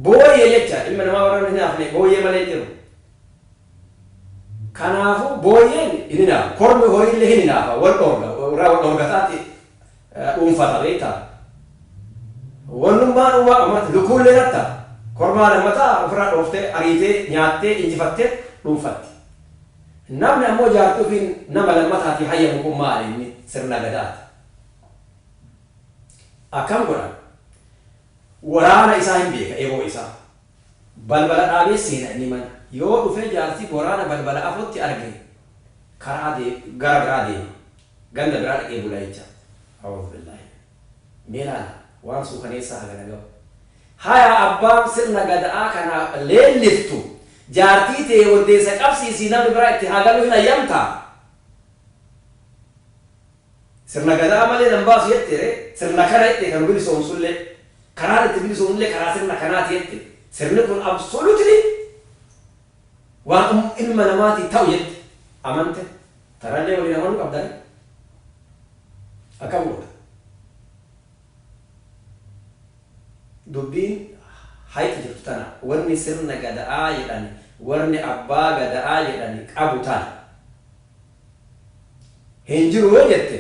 Booyyee jecha ilma namaa warra hin hinaafne booyyee malee jiru. Kanaafuu booyyeen hin hinaafa. Kormi horiillee hin hinaafa. Wal dhoorga. Warra wal dhoorgataatti dhuunfata beektaa. Wannummaan uumaa ummata lukuullee natta. Kormaa lammataa ofirraa dhooftee ariitee nyaattee injifattee dhuunfatti. Namni ammoo jaartii ofiin nama lammataatii hayyamu kun maali inni sirna gadaati. Akkam godha? Waraana isaa hin beeka eboo isaa. Balbala dhaabee seena inni mana. Yoo dhufee jaartii waraana balbala afotti arge karaa gara biraa deema. Ganda biraa dhaqee bula jecha. A'uudhu billaahi. Mee laala waan suukaneessaa hagana gahu. Haya abbaan sirna gada'aa kana leelliftu jaartii tee waddeessa qabsiisii namni biraa itti haa galuu hin hayyamtaa? Sirna gada'aa malee nan baasu jette ree sirna kana jette kan bilisoomsullee karaan itti bilisoomullee karaa sirna kanaati jette sirni kun absolutely waan ilma namaatii ta'u jette amante tanallee waliin amanuu qabdani akkam goota? Dubbiin hayxi jirtu tana wanni sirna gada'aa jedhani warni abbaa gada'aa jedhani qabu tana. Hin jiru yoo jette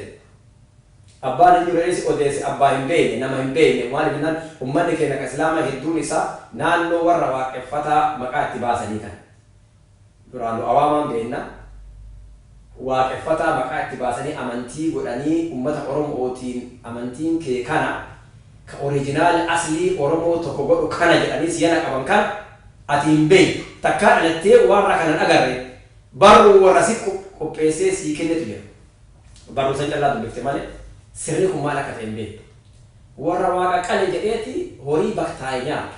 abbaan hin jiru jedhee si odeesse abbaa hin beeyne nama hin beeyne maaliif jennaan ummanni keenya ka islaamaa hedduun isaa naannoo warra waaqeffataa maqaa itti baasanii kana. Duraan nu awaamaan beenna. Waaqeffataa maqaa itti baasanii amantii godhanii ummata Oromootiin amantiin kee kana ka original aslii Oromoo tokko godhu kana jedhanii siyana qaban kana ati hin beeytu. Takkaa dhalattee warra kana hin agarre barruu warra si qopheessee sii kennetu jira. Barruu san callaa dubbifte malee sirni kun maal akka ta'e hin beektu. Warra waaqa qale jedheeti horii baktaaye nyaatu.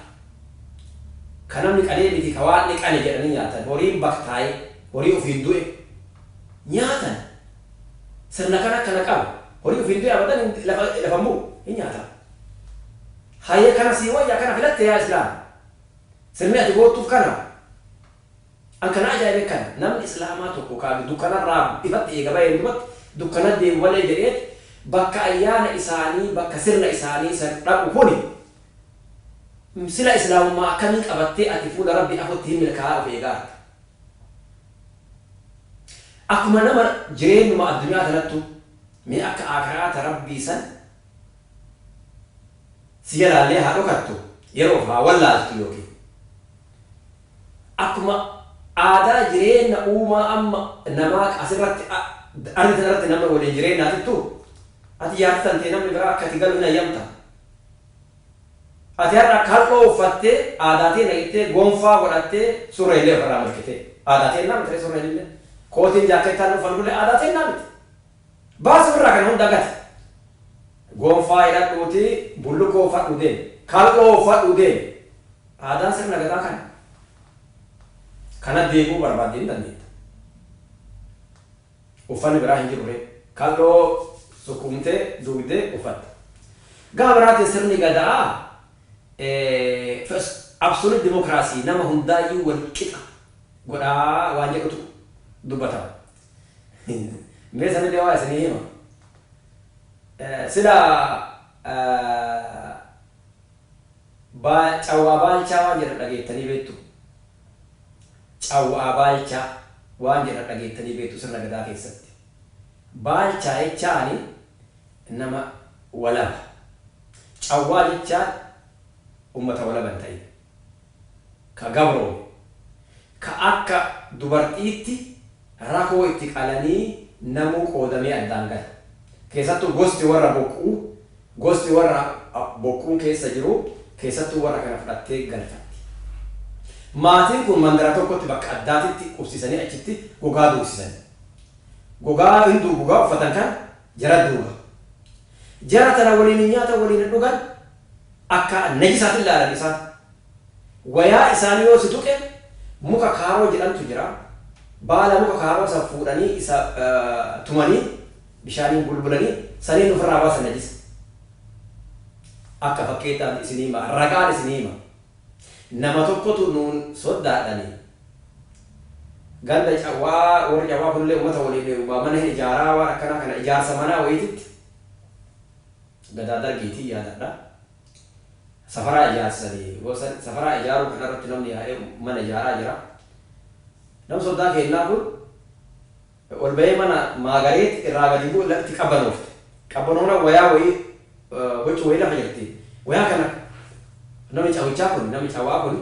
Ka namni qalee miti ka waaqni qale jedhanii nyaatan. Horiin baktaaye, horii ofiin du'e nyaatan. Sirna kana akkana qaba. Horii ofiin du'e abadan lafa lafa hin bu'u hin nyaatama. Hayyee kana sii wayya kana filatte yaa islaam. Sirni ati goottuuf kana. An ka na ajaa'ibe kana, namni Islaamaa tokko ka dukkanarraa ifatti eega bayeen dubatti dukkana deemu malee jedheet bakka ayyaana isaanii, bakka sirna isaanii san dhaqu kuni sila Islaamummaa akkamii qabattee ati fuula Rabbii afotti hin milkaa'aa of eegaarta? Akkuma nama jireennuma addunyaa tanattuu mee akka aakhiraa ta Rabbii san si jalaallee haa dhokattu, yeroof haa wallaaltu yookiin. Akkuma aadaa jireenna uumaa amma namaa asirratti ardi tanarratti nama waliin jireennaatittu ati jaartii tantee namni biraa akka ati galu hin hayyamta. Ati har'a kal'oo uffattee aadaa teenna jettee gonfaa godhattee surree illee ofirraa mulqitee aadaa teennaa miti surreen illee kootiin jaakkeettaan uffannu illee aadaa teennaa miti. Baasi ofirraa kana hunda gati. Gonfaa hidhadhuutii bullukkoo uffadhuu deemi. Kal'oo uffadhuu deemi. Aadaan sirna gadaa kana. Kana deebi'uu barbaadde hin dandeetta. Uffanni biraa hin jiru ree. Kal'oo sukkuumtee duugdee uffatta. Gama biraatiin sirni gadaa absolute democracy nama hundaayyuu wal qixa godhaa waan jedhutu dubbatama. Mee sanillee waa isinii hima. Sila Cawwaa Baalchaa waan jedhan dhageettanii beektu? Cawwaa Baalchaa waan jedhan dhageettanii beektu sirna gadaa keessatti. Baalchaa jechaani nama walaba. Cawwaa jechaan ummata walaba hin ta'in. Ka gabroome. Ka akka dubartiitti rakoo itti qalanii namuu qoodamee addaan gala. Keessattuu gosti warra bokkuu, gosti warra bokkuun keessa jiru keessattuu warra kana fudhattee galfatti. Maatiin kun mandara tokkotti bakka addaatitti qubsiisanii achitti gogaa duugsisani. Gogaa hin duugu gogaa uffatan kana jara duuga. Jara tana waliin hin nyaatan waliin hin dhugan akka najisaatiin ilaalan isaan. Wayaa isaanii yoo si tuqe muka kaaroo jedhantu jira. Baala muka kaaroo san fuudhanii isa tumanii bishaaniin bulbulanii saniin ofirraa baasan najisa. Akka fakkeettaatti isinii hima, ragaan isinii hima. Nama tokkotu nuun soddaadhani. Ganda cawwaa warri cawwaa kunillee uummata waliin mana hin ijaaraa waan akkanaa kana ijaarsa manaa wayiititti gadaa dargiitii yaadadha. Safaraa ijaarsanii gosa safaraa ijaaruu kanarratti namni yaa'ee mana ijaaraa jira. Nam soddaa keennaa kun ol bahee mana maagareet irraa gadi bu'u itti qabbanoofte. Qabbanoona wayaa wayii huccuu wayii lafa jirti. Wayaa kana namni cawichaa kun, namni cawaa kun